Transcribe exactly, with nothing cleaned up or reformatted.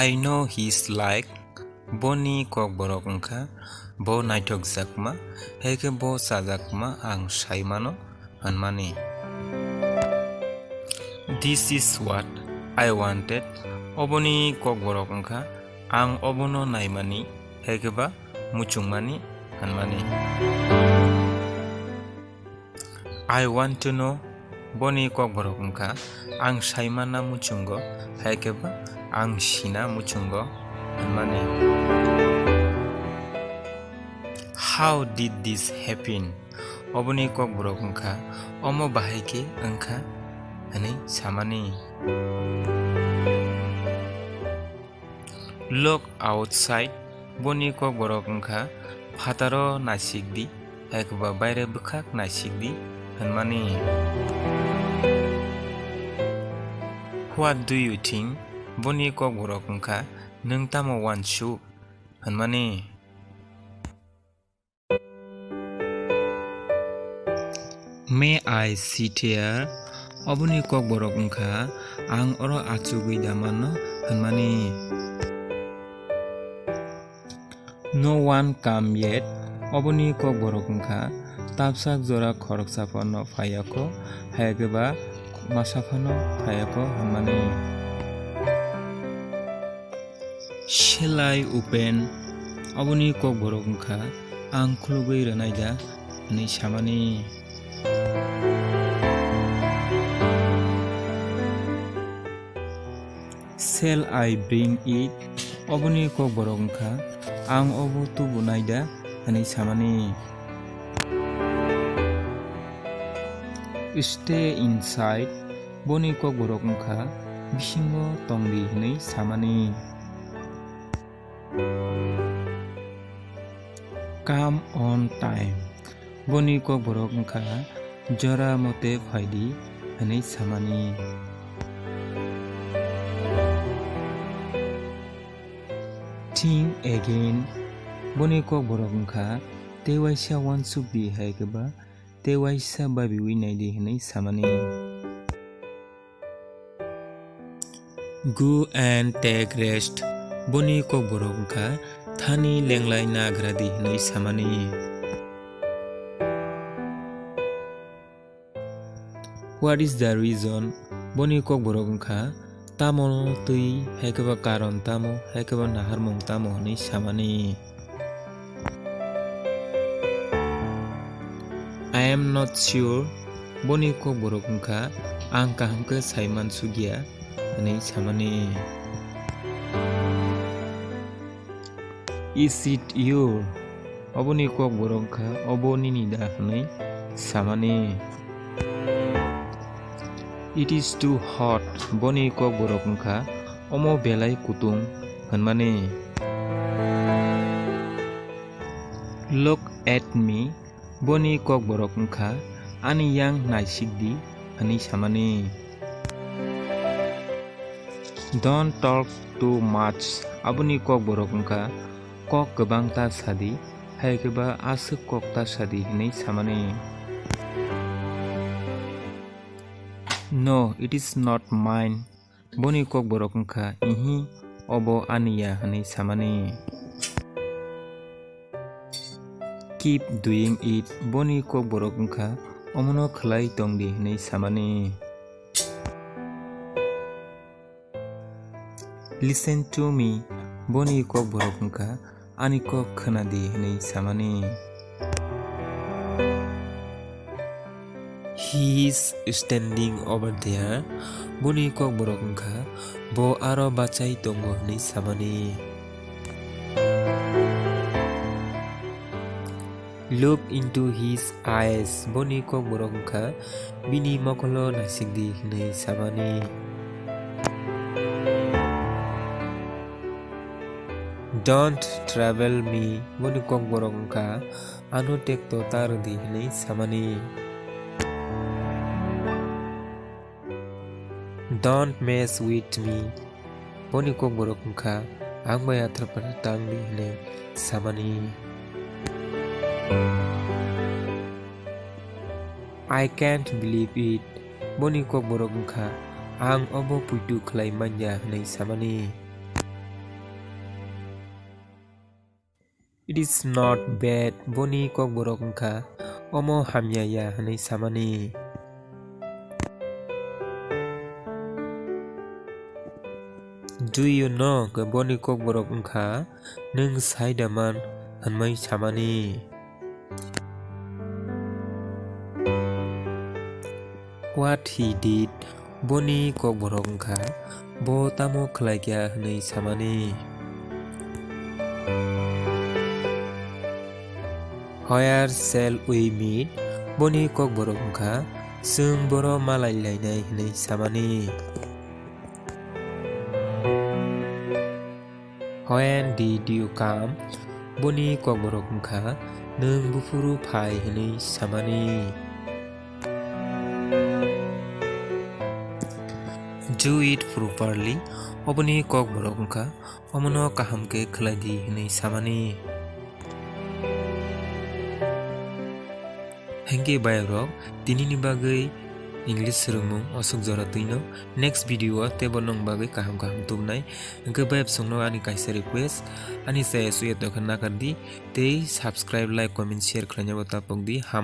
I know he's like, boni kokborok wngkha bo naithokjakma, hai khe bo chajakma ang sai mano hwnmani. This is what I wanted, oboni kokborok wngkha ang obono naimani, hai khe ba muchungmani hwnmani. I want to know, boni kokborok wngkha ang sai mana muchungo, hai khe ba ang sina muchungo hwnmani. How did this happen? Oboni kokborok wngkha omo bahai khe wngkha hwnwi samani. Look outside, boni kokborok wngkha phataro naisik di, hai khe ba baire bwkhak naisik di hwnmani. What do you think? Boni kokborok wngkha nwng tamo uansuk hwnmani. May I sit here? Oboni kokborok wngkha ang oro achugwi da mano hwnmani. No one come yet, oboni kokborok wngkha tabsak jora khoroksa phano phaiya kho, hai khe ba masa phano phaiya kho hwnmani. Shall I open? Oboni kokborok wngkha ang khulugwi rwnai da hwnwi samani. Shall I bring it? Oboni kokborok wngkha ang obo tubunai da hwnwi samani. Stay inside, boni kokborok wngkha bisingo tongdi hwnwi samani. Come on time, boni kokborok wngkha jora mote phaidi hwnwi samani. Think again, boni kokborok wngkha tei waisa uansuk di hai khe ba tei waisa babiwi naidi hwnwi samani. Go and take rest, boni kokborok wngkha thani lenglai nagra di hwnwi samani. What is the reason? Boni kokborok wngkha tamo twi, hai khe ba karon tamo, hai khe ba naharmung tamo hwnwi samani. I am not sure, boni kokborok wngkha ang kaham khe sai mansukya hwnwi samani. Is it your? Oboni kokborok wngkha obo nini da hwnwi samani. It is too hot, boni kokborok wngkha omo belai kutung hwnmani. Look at me, boni kokborok wngkha ani yang naisik di hwnwi samani. Don't talk too much, aboni kokborok wngkha kok kwbang ta sadi, hai khe ba aswk kok ta sadi hwnwi samani. No, it is not mine, boni kokborok wngkha ihi, obo ani ya hwnwi samani. Keep doing it, boni kokborok wngkha omono khwlai tongdi hwnwi samani. Listen to me, boni kokborok wngkha ani kok khwnadi hwnwi samani. He is standing over there, boni kokborok wngkha bo aro bachai tongo hwnwi samani. Look into his eyes, boni kokborok wngkha bini mokolo naisik di hwnwi samani. Don't trouble me, boni kokborok wngkha ano tekto ta rwdi hwnwi samani. Don't mess with me, boni kokborok wngkha ang bai athar pathar tangdi hwnwi samani. I can't believe it, boni kokborok wngkha ang obo puitu khlai manya hwnwi samani. "It is not bad," boni kokborok wngkha, "Omo hamya ya," hwnwi samani. "Do you know?" khe boni kokborok wngkha, "Nwng sai da man?" hwnwi samani. "What he did?" boni kokborok wngkha, "Bo tamo khlaikha?" hwnwi samani. "Where shall we meet?" boni kokborok wngkha, "Chwng boro malai lainai?" hwnwi samani. "When did you come?" boni kokborok wngkha, "Nwng buphuru phai?" hwnwi samani. "Do it properly," oboni kokborok wngkha, "Omono kaham khe khlai di," hwnwi samani. Hinkhe bayarok, tinini bagwi English swrwngmung osuk jora twino. Next video o teibo nwng bagwi kaham kaham tubunai. Hinkhe bayapsongno ani kaisa request, ani chaya suya tongkha nakardi, tei subscribe, like, comment, share khlainabo tapokdi. Ham